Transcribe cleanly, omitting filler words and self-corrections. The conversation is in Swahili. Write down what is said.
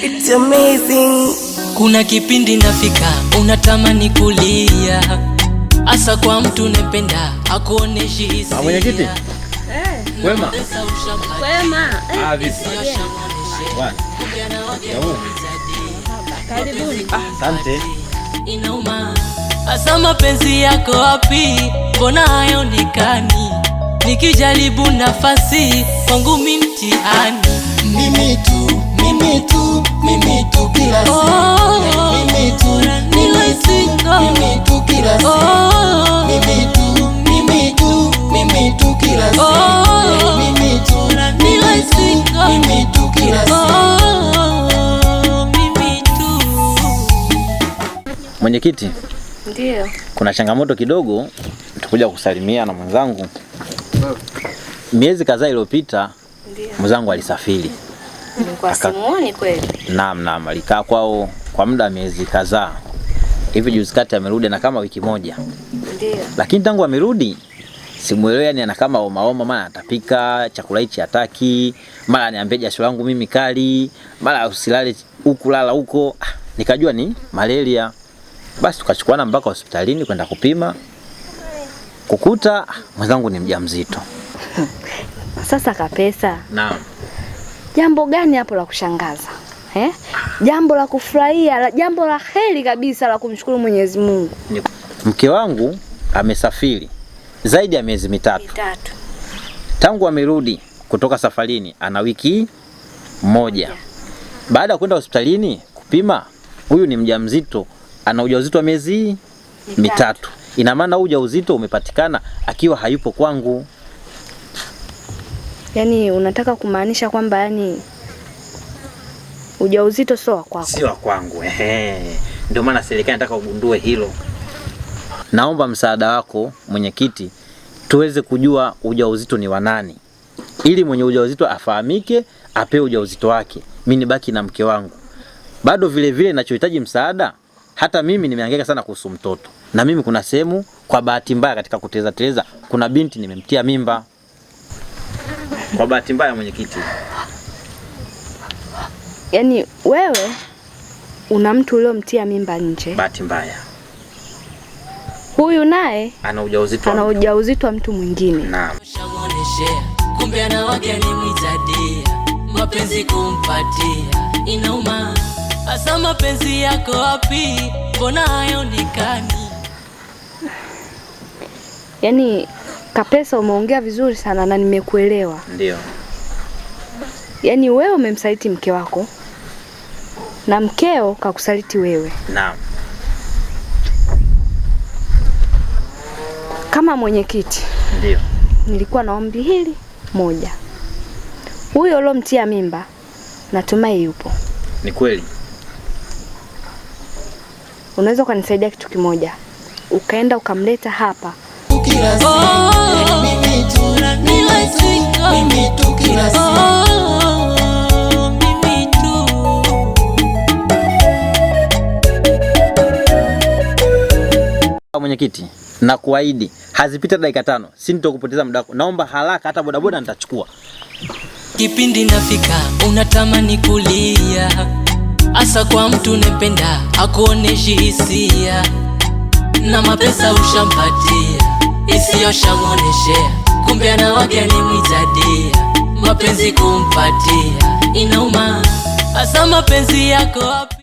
It's amazing. Kuna kipindi nafika unatamani kulia, hasa kwa mtu unempenda akuoneshi hisia. Mwenyekiti. Wema. Pesa ushampatia, Wema. Ah, vipi? ushamuoneshe. Bwana. Kumbe anawake Yamu. Karibuni. Asante. Inauma hasa mapenzi yako wapi, mbona hayaonekani? Nikijaribu nafasi kwangu mi mtihani. Mimi tu, mimi tu, mimi tu kila siku. Oh, Mimi tu, mimi tu, mimi tu kila siku. oh, Mimi tu, mimi tu, mimi tu kila siku. Oh. Mimi tu, mimi tu, mimi tu kila siku. oh, mimi tu. Mwenyekiti, Ndio. kuna changamoto kidogo, tukuja kusalimia na mwenzangu. Miezi kadhaa iliyopita Ndio. mwenzangu alisafiri. Nilikuwa simuoni kweli. Naam, naam, alikaa kwao kwa muda wa miezi kadhaa. Hivi juzi kati amerudi na kama wiki moja. Ndio. Lakini tangu amerudi simuelewi, yani ana kama homa homa, mara anatapika, chakula hichi hataki, mara aniambia jasho langu mimi kali, mara usilale huku lala huko. Ah, nikajua ni malaria. Basi tukachukuana mpaka hospitalini kwenda kupima, kukuta mwenzangu ni mjamzito. Sasa Kapesa, Naam. jambo gani hapo la kushangaza? Eh? Jambo la kufurahia, jambo la heri kabisa la kumshukuru Mwenyezi Mungu. Mke wangu amesafiri zaidi ya miezi mitatu. Mitatu. Tangu amerudi kutoka safarini ana wiki moja. Baada ya kwenda hospitalini kupima, huyu ni mjamzito, ana ujauzito wa miezi mitatu. Ina maana huu ujauzito umepatikana akiwa hayupo kwangu. Yaani unataka kumaanisha kwamba yani ujauzito sio wa kwako. Sio wa kwangu. Ehe. Ndio maana serikali inataka ugundue hilo. Naomba msaada wako mwenyekiti, tuweze kujua ujauzito ni wa nani, ili mwenye ujauzito afahamike, apewe ujauzito wake, mimi nibaki na mke wangu. Bado vile vile ninachohitaji msaada, hata mimi nimehangaika sana kuhusu mtoto, na mimi kuna sehemu kwa bahati mbaya katika kuteleza teleza, kuna binti nimemtia mimba kwa bahati mbaya, mwenyekiti. Yaani wewe una mtu uliomtia mimba nje. Bahati mbaya Huyu naye ana ujauzito wa ana mtu. ujauzito wa mtu mwingine. Naam. Ushamuoneshea, kumbe anawake alimwitadia, mapenzi kumpatia inauma, hasa mapenzi yako wapi, mbona hayaonekani? Yaani Kapesa, umeongea vizuri sana na nimekuelewa. Ndio. Yaani wewe umemsaliti mke wako na mkeo kakusaliti wewe. Naam. Kama mwenyekiti, Ndio. nilikuwa na ombi hili moja. Huyo uliomtia mimba natumai yupo. Ni kweli. Unaweza ukanisaidia kitu kimoja, ukaenda ukamleta hapa. Kila siku. Oh, Mimi tu, mimi tu, mimi tu kila siku. oh, mimi tu. Mwenyekiti, na kuahidi hazipita dakika 5, sintokupoteza muda wako. Naomba haraka, hata bodaboda nitachukua. Kipindi nafika unatamani kulia, hasa kwa mtu unempenda akuoneshi hisia, na mapesa ushampatia isiyoshamuoneshea, kumbe anawake alimwitadia, mapenzi kumpatia inauma, hasa mapenzi yako wapi?